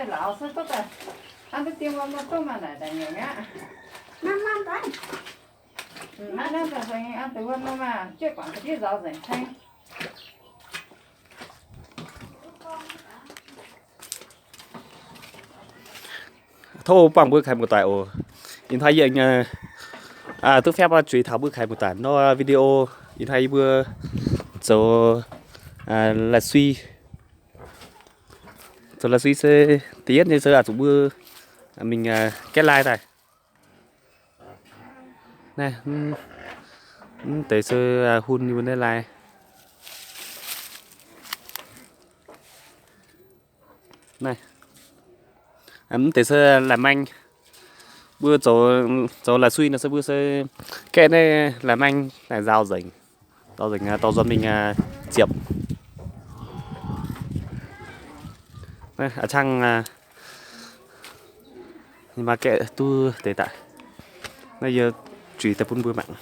Lauz se duqv daaih, an duqv ding wuom nor duqv maaih naaic daaih nyungc aqv. Naaiv naaiv daaih, an deix wuom nor maaih juev guangc ga'ndiev nzaaux nzengc ceng. Tov buangh mbuo kaaix muoz-doic oc. Ih hnoi yie duqv fiapv zuiz taux mbuo kaaix muoz-doic nor video. Ih hnoi yie mbuo zoux live stream, zoux live stream se da'yietv nyei se oix zuqc mbuo mingh gaeqv lai daaih. Naaiv, mv deix se hun yie mbuo naaiv lai. Naaiv, mv deix se la'maeng. Mbuo zoux, zoux live stream nor se mbuo se gaeqv naaiv la'maeng daaih nzaaux nzengc, nzaaux nzengc dorh nzuonx mingh ziepc. A'ciangv maaih gaeqv duqv deix daaih. Naaiv yie zuiz daaih bun mbuo mangc.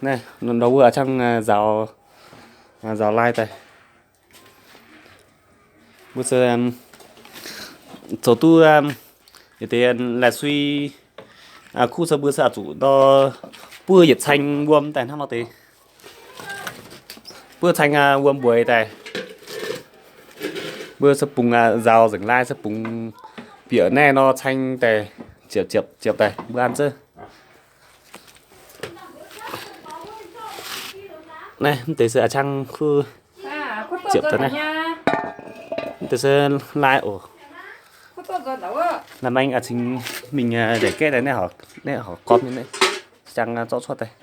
Naaiv, nor mbuo a'ciangh nzaaux, nzaaux lai daaih. Mbuo se zoux duqv yietc deix live stream kuv se mbuo se oix zuqc nor buov yietc caeng wuom daaih hnangv nor deix. Buov caeng wuom mbueix daaih. Mbuo se bungx nzaaux nzengc lai se bungx bieqc naaiv nor caeng daaih ziepc ziepc ziepc daaih mbuo an zouv. Naaiv mv deix se a'ciangh kuv ziepc daaih naaiv. Mv deix se lai oc. La'maeng a'cingx mingh ndeic gaeqv daaih naaiv, naaiv horqc gormx nyei, jangx zorqv cuotv daaih.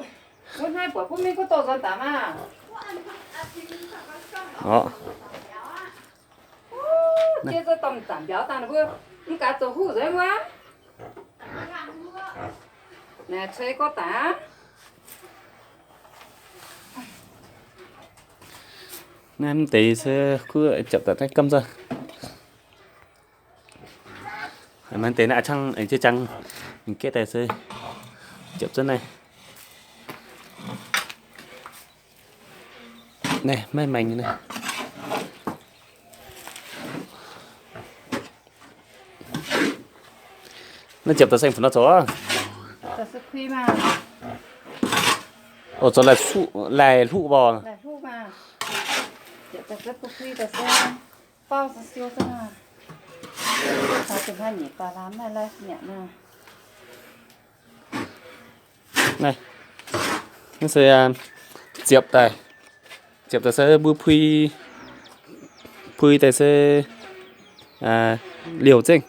Naaiv mv deix se kuv ziepc daaih naaiv gamh nzauh. Mv deix naaiv a'ciangh aengx jiex jangx, aengx gaeqv daaih se ziepc zunv naaiv. Naaiv maiv maengx nyei naaiv. Naaiv ziepc daaih se fu'nor zoux? Oc, zoux laih hluqv, laih hluqv mbuo. Naaiv, naaiv se ziepc daaih, ziepc daaih se mbuo pui, pui daaih se liouh zengv.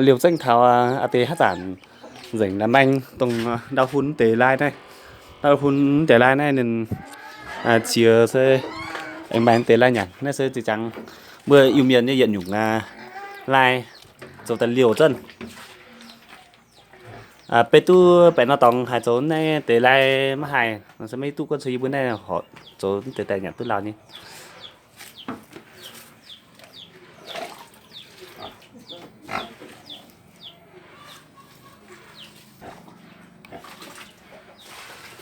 Liouh zengv taux aa deix haav zanc nzengc la'maeng dongh ndau hun deix lai naaiv. Ndau hun deix lai naaiv ninh qiex se aengx maaih deix lai nyanc. Naaiv se zinh jangx mbuo Iu-Mienh nyei yietc nyungc lai zoux daaih liouh zengv. Beiv duqv baeqc nor dorngx haih zoux naaiv deix lai maiv haih, se maiv duqv guonv cou yie mbuo naaiv horpc zoux deix daaih nyanc duqv lauh nyei.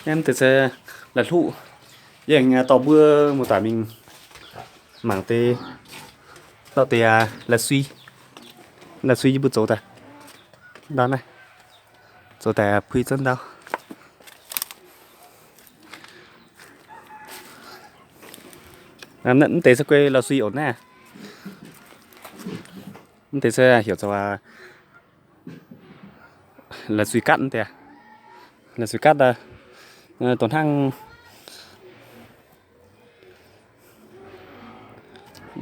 Naaiv deix se laih hluqv. Yie aengx dorh mbuo muoz-doic mingh mangc deix, dorh deix live stream, live stream yie mbuo zoux daaih ndau naaiv, zoux daaih pui zunv ndau. Mv deix se guei live stream oc naaiv. Mv deix se heuc zoux live stream gatv mv deix. Live stream gatv dongh hnangv,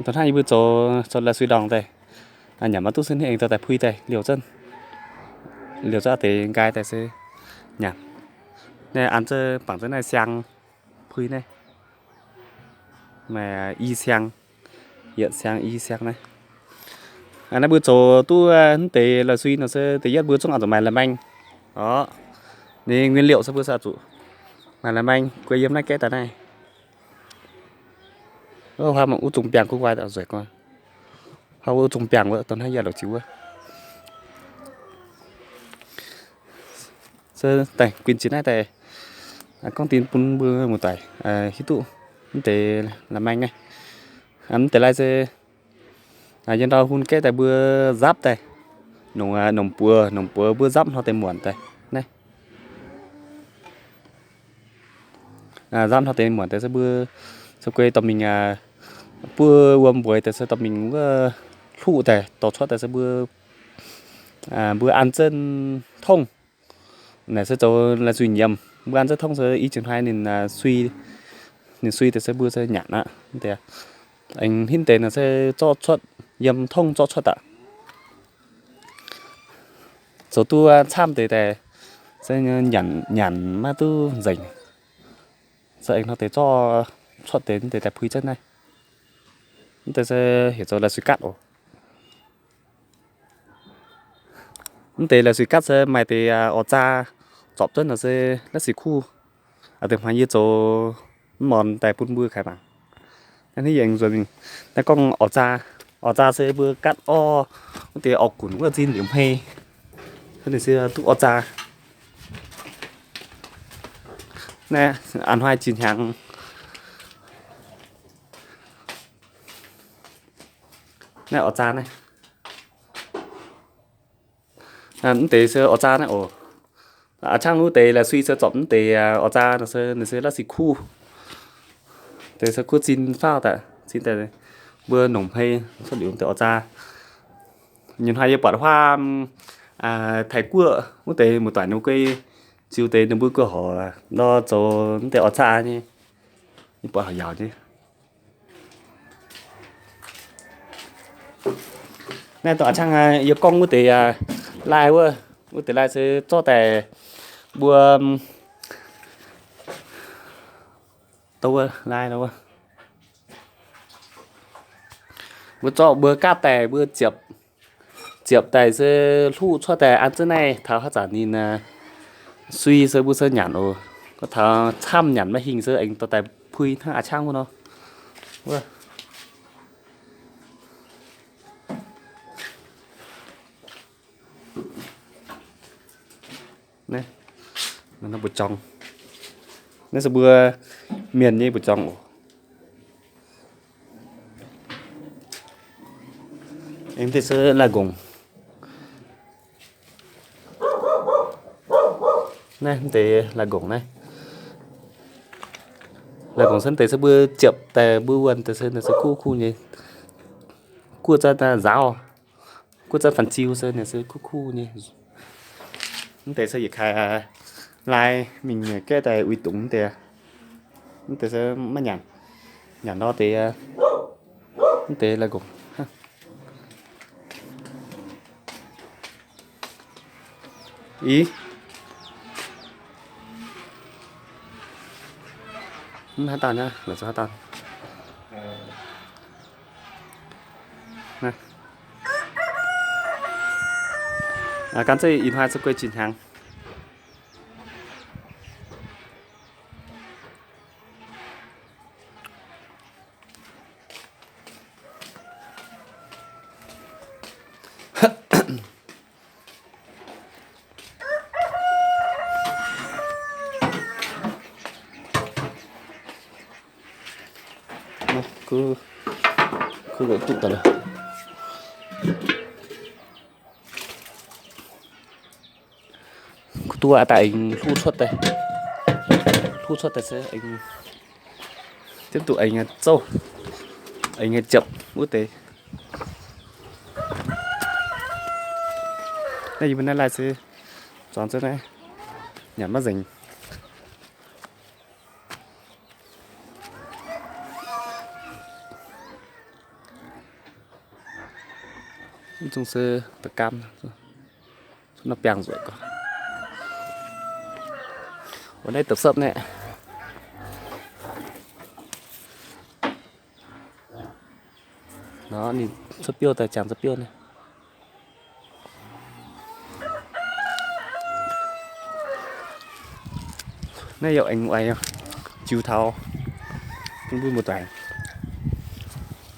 dongh hnangv yie mbuo zoux, zoux live stream ndorngx daaih, nyanc maiv duqv se ninh aengx zoux daaih pui daaih liouh zunv, liouh zunv aa deix nqaai daaih se nyanc. Naaiv an zouv bangc zouv naaiv siang pui naaiv. Maaih i siang, yietc siang i siang naaiv. Naaiv mbuo zoux duqv mv deix live stream nor se da'yietv mbuo zungv oix zuqc maaih la'maeng. Oc, ninh nguyên liệu se mbuo se oix zuqc maaih la'maeng guei yiem naaiv gaeqv daaih naaiv. Huaav mangc wuov zungh biangh kuv nquaai nzueic guaax. Huaav wuov zungh biangh wuov, dongh hnangv yie longc ziux wuov. Daaih guinh jiex naaiv daaih gorngv dien bun mbuo muoz-doic hiuv duqv mv deix la'maengh naaiv. Mv deix lai se yiem ndau hun gaeqv daaih mbuo nzapv daaih, nongc, nongc buoz, nongc buoz mbuo nzapv hnoi deix muonc daaih naaiv. Nzapv hnoi deix muonc daaih se mbuo, se guei dorh mingh buov wuom mbueix daaih se dorh mingh wuov hluqv daaih dorh cuotv daaih se mbuo, mbuo an zengv tongv. Naaic se zoux lai sui nyiemz, mbuo an zengv tongv se i jiex hnoi ninh sui, ninh sui daaih se mbuo se nyanc aqv. Aengx hnangv deix naaic se zorqv cuotv, yiem tongv zorqv cuotv aqv. Zoux duqv camv deix daaih se nyanc, nyanc maiv duqv nzengc. Se aengx hnoi deix zorqv cuotv deix mv deix daaih puix zengv naaiv. Mv deix se heuc zoux lai sui gatv oc. Mv deix lai sui gatv se maaih deix orv-zaa zorpc zunv nor se la'sic kuv. A'deix hmai yie zoux mv morn daaih bun mbuo kaaix mangc. Naaiv gorngv orv-zaa, orv-zaa se mbuo gatv orv, wuov deix orv gunc wuov zinh liuz hmei, ninh se duqv orv-zaa. Naaiv a'hnoi jiex hnyangx. Naaiv orv-zaa naaiv. Mv deix se orv-zaa naaiv oc. A'cangv wuov deix lai sui se zorpc mv deix orv-zaa nor se ninh se la'sic kuv. Deix se kuv zinh faauv daaih, zinh daaih mbuo nongc hmei cuotv liuz deix orv-zaa. Nyei hnoi yie buatc huaam Taiv Guoqv wuov deix muoz-doic ninh mbuo guei ziux deix ninh mbuo guei horc nor zoux mv deix orv-zaa nyei. Yie buatc horc yaauc nyei. Naaiv dongh a'cangv yie gorngv wuov deix lai wuov, wuov deix lai se zorqv daaih mbuo, wuov lai wuov, mbuo zorqv mbuo gaatv daaih mbuo ziepc, ziepc daaih se hluqv cuotv daaih an zunv naaiv taux haaix zanc ninh sui se mbuo se nyanc oc. Gorngv taux camv nyanc maiv hingh se aengx dorh daaih puix hnangv a'cangv wuov nor. Naaiv, naaiv mbu'zorng. Naaiv se mbuo mienh nyei mbu'zorng oc. Aengx deix se lai-nqongc. Naaiv deix lai-nqongc naaiv. Lai-nqongc se deix se mbuo ziepc daaih mbuo wuonh daaih se, se kuv kuv nyei. Guoqv zanv nzaaux, guoqv zanv fan-ziu se ninh se kuv kuv nyei. Mv deix se yietc kaaix lai mingh gaeqv daaih uix dungz mv deix. Mv deix se maiv nyanc, nyanc nor deix, mv deix lai-nqongc. Ih, mv haaix dauh nyei, la'zuqc haaix dauh. Gan zeiv ih hnoi se guei jiex hnyangx. Kuv, kuv duqv daaih lorqc. Kuv duqv daaih aengx hluv cuotv daaih, hluv cuotv daaih se aengx tiếp tục aengx zouv, aengx ziepc wuov deix. Naaiv yie mbuo naaiv laih se zuangx zunv naaiv nyanc maiv nzengc. Mv zungh se da'gamv, nor biangh nzueic gorx. Wuov naaiv da'sepv naaiv. Nor ninh cuotv biouv daaih, jangx cuotv biouv naaiv. Naaiv yaac aengx oix jiu taux bun mbuo muoz-doic.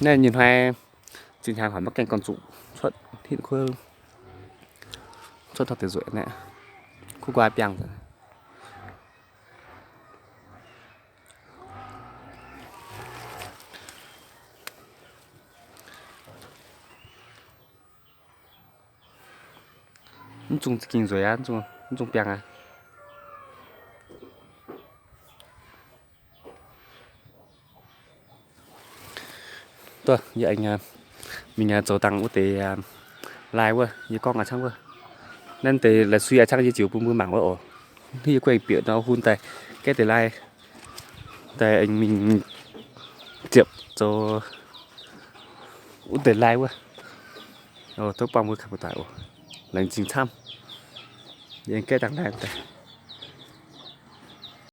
Naaiv nyei hnoi zinh hnyangx haic maiv gaengh gorn-zuqc cuotv hitv kuv, cuotv taux deix nzueic naaiv. Kuv guaax biangh. Mv zungh za'gengh nzueic aqv, mv zungh biangh aqv. Duqv, yie aengx mingh zoux dangh wuov deix lai wuov, yie gorngv a'cangv wuov. Naaiv deix la'sui a'cangv yie ziouc bun mbuo mangc wuov oc. Hnangv yie guaih bieqc nor hun daaih gaeqv deix lai daaih mingh ziepc zoux wuov deix lai wuov. Tov buangh mbuo kaaix buoz daaih oc. Laengz zingh camv. Yie gaeqv dangh lai daaih.